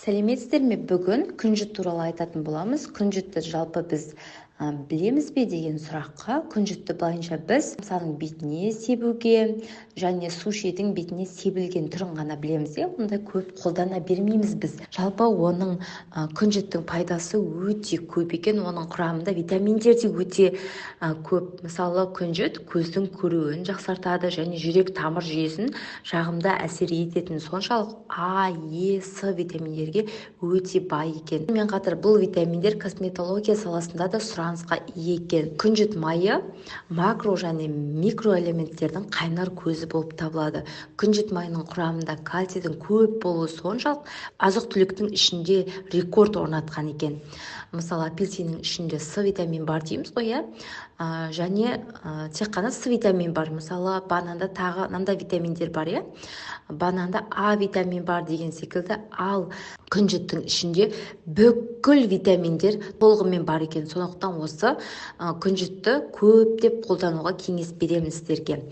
Сәлеметсіздер ме? Бүгін күнжіт туралы айтатын боламыз. Күнжітті жалпы біз білеміз бе деген сұраққа, күнжітті былайынша біз самсаның бетіне себуге және сушидің бетіне себілген түрін ғана білеміз, иә. Ондай көп қолдана бермейміз біз. Жалпы оның, күнжіттің пайдасы өте көп екен. Оның құрамында витаминдер де өте көп. Мысалы, күнжіт көздің көруін жақсартады және жүрек тамыр жүйесін жағымды әсер ететін соншалық А, Е, С витаминдерге өте бай екен. Сонымен қатар бұл витаминдер косметология саласында да сұранысқа ие екен. Күнжіт майы макро және микроэлементтердің қайнар көзі болып табылады. Күнжіт майының құрамында кальцийдің көп болуы соншалық, азық-түліктің ішінде рекорд орнатқан екен. Мысалы, апельсиннің ішінде С витамин бар дейміз ғой, иә, және тек қана С витамин бар. Мысалы, бананда тағы мынандай витаминдер бар, иә, бананда А витамин бар деген секілді. Ал күнжіттің ішінде бүкіл витаминдер толығымен бар екен. Сондықтан осы күнжітті көптеп қолдануға кеңес беремін сіздерге.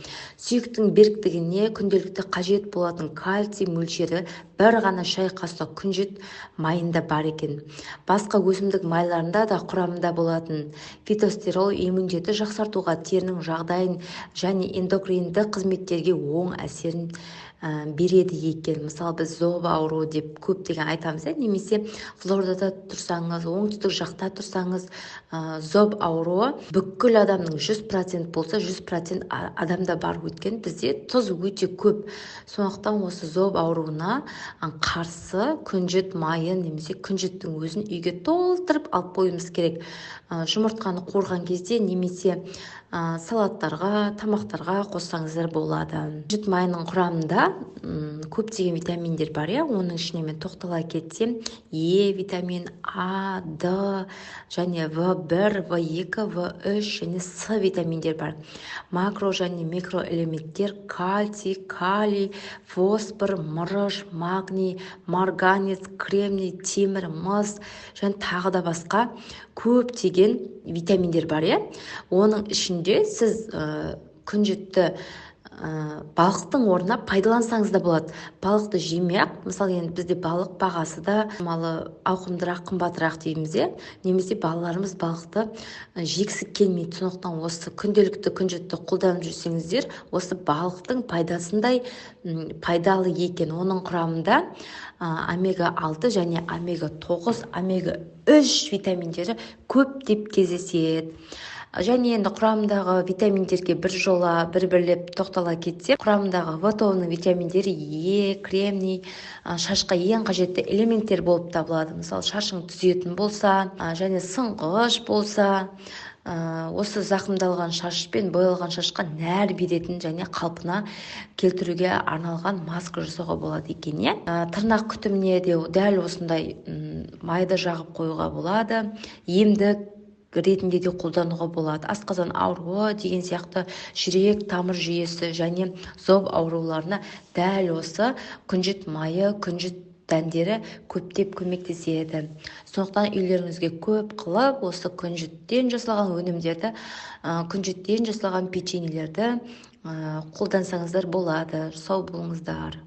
Сүйектің беріктігіне күнделікті қажет болатын кальций мөлшері бір ғана шай қасық күнжіт майында бар екен. Басқа өсімдік майларында да құрамында болатын фитостерол иммунитетті жақсартуға, терінің жағдайын және эндокринді қызметтерге оң әсерін береді екен. Мысалы, біз зоб ауруы деп көптеген айтамыз, иә, немесе Қызылордада тұрсаңыз, оңтүстік жақта тұрсаңыз, зоб ауруы бүкіл адамның 100% болса, 100% адамда бар, өйткені бізде тұз өте көп. Сондықтан осы зоб ауруына қарсы күнжіт майын немесе күнжіттің өзін үйге толтырып алып қоюымыз керек. Жұмыртқаны қуырған кезде немесе салаттарға, тамақтарға қоссаңыздар болады. Күнжіт майының құрамында көптеген витаминдер бар, иә. Оның ішіне мен тоқтала кетсем, Е витамин, А, Д және В1, В2, В3 және С витаминдер бар. Макро және микроэлементтер: кальций, калий, фосфор, мырыш, магний, марганец, кремний, темір, мыс және тағы да басқа көптеген витаминдер бар, иә. Оның ішінде сіз күнжітті балықтың орнына пайдалансаңыз да болады. Балықты жемей ақ, мысалы, енді бізде балық бағасы да шамалы ауқымдырақ, қымбатырақ дейміз, иә, немесе балаларымыз балықты жегісі келмейді. Сондықтан осы күнделікті күнжітті қолданып жүрсеңіздер, осы балықтың пайдасындай пайдалы екен. Оның құрамында омега 6 және омега 9, омега 3 витаминдері көптеп кездеседі. Және енді құрамындағы витаминдерге бір жола бір бірлеп тоқтала кетсек, құрамындағы В тобының витаминдері: Е, кремний, шашқа ең қажетті элементтер болып табылады. Мысалы, шашың түзетін болса және сынғыш болса, осы зақымдалған шаш пен боялған шашқа нәр беретін және қалпына келтіруге арналған маска жасауға болады екен, иә. Тырнақ күтіміне де дәл осындай майды жағып қоюға болады, емдік ретінде де қолдануға болады. Асқазан ауруы деген сияқты, жүрек тамыр жүйесі және зоб ауруларына дәл осы күнжіт майы, күнжіт дәндері көптеп көмектеседі. Сондықтан үйлеріңізге көп қылып осы күнжіттен жасалған өнімдерді, күнжіттен жасалған печеньелерді қолдансаңыздар болады. Сау болыңыздар.